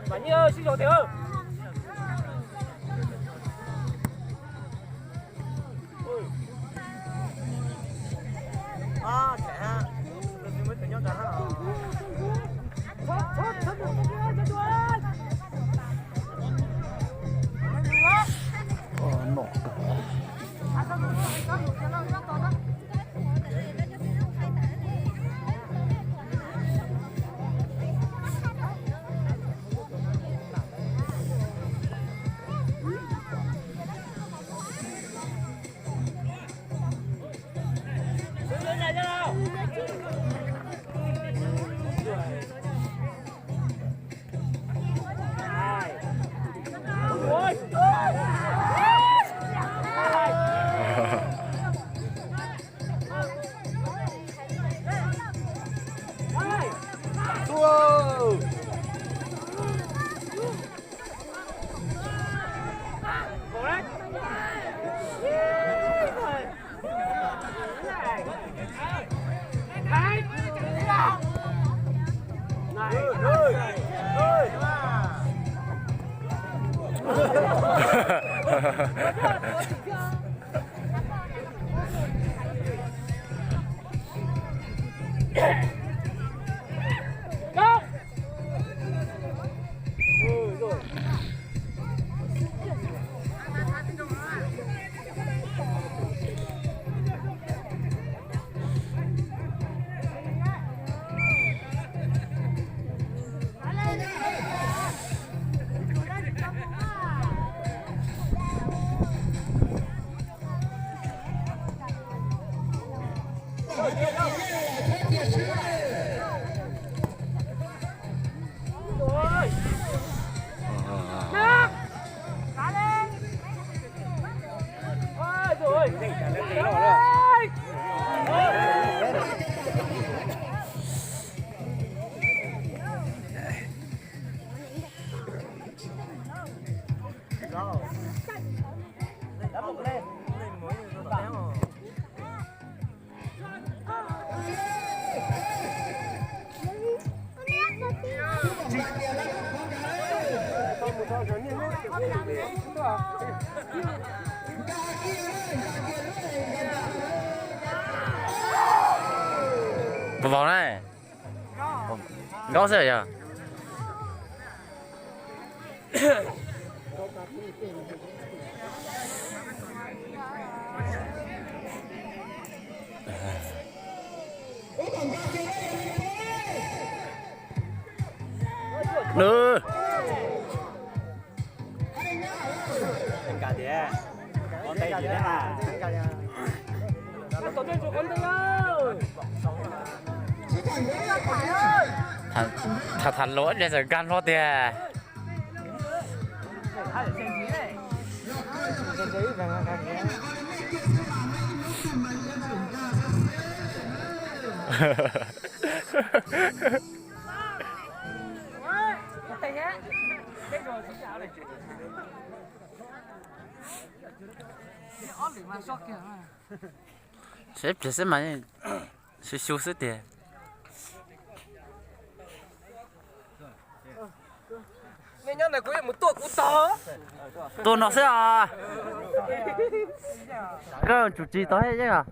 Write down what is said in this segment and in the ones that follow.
Mas Nyiaj sib zog tiag. Puas vau na? Nkaub xwb yog. Tham tham luv ib pliag txawm nkag hlo tiag. Seb ib pliag xwb mas xyu xyu xwb tiag. Tuaj no xwb os. Koj tsum tsis tau thiab os.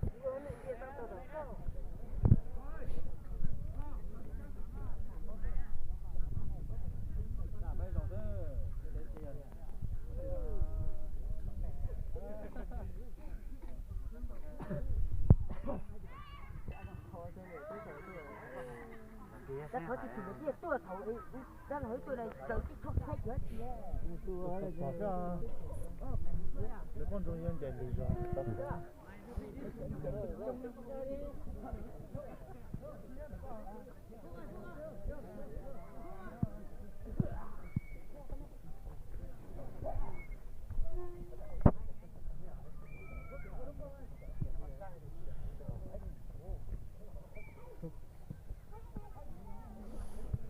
Qhov tsis tshwm lawv thiaj tuaj thaum, dab laug tuaj no raws tib tshoob thaib cov tsis. Lawv poj ntxoog yog ncaim lwm zos.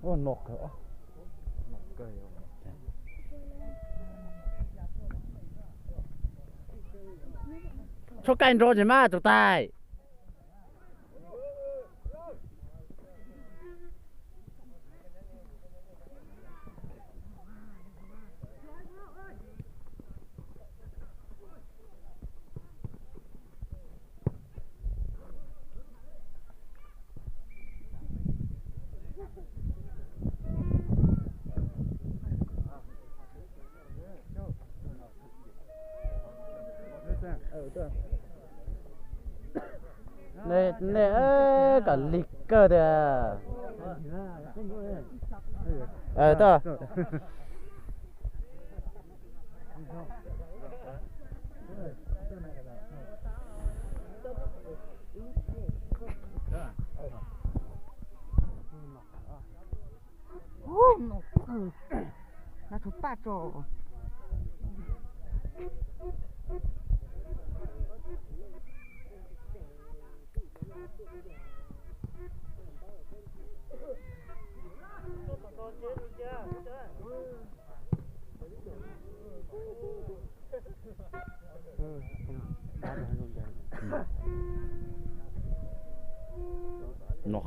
Ua no kawg. Tshuab kaij nrau ces mas tus tais. Nej, nej, kom lig kawg tiag. Tau. Ub, no kawg, no tshuav paj tso. Nok.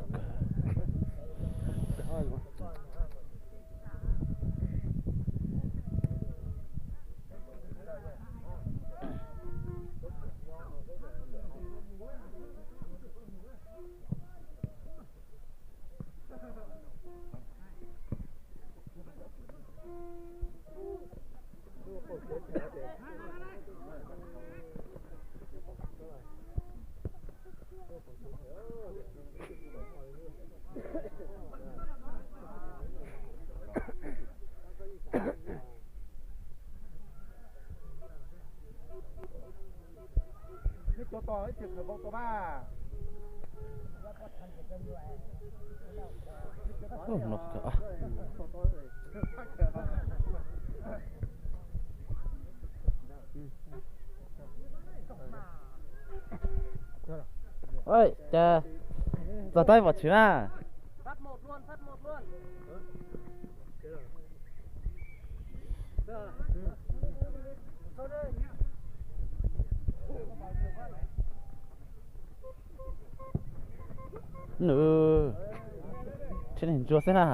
Ib co tos ib txhia khawv npau tua mas. Cas txog taib pom tshwm na. Nws thiab niag ntsuag xwb na.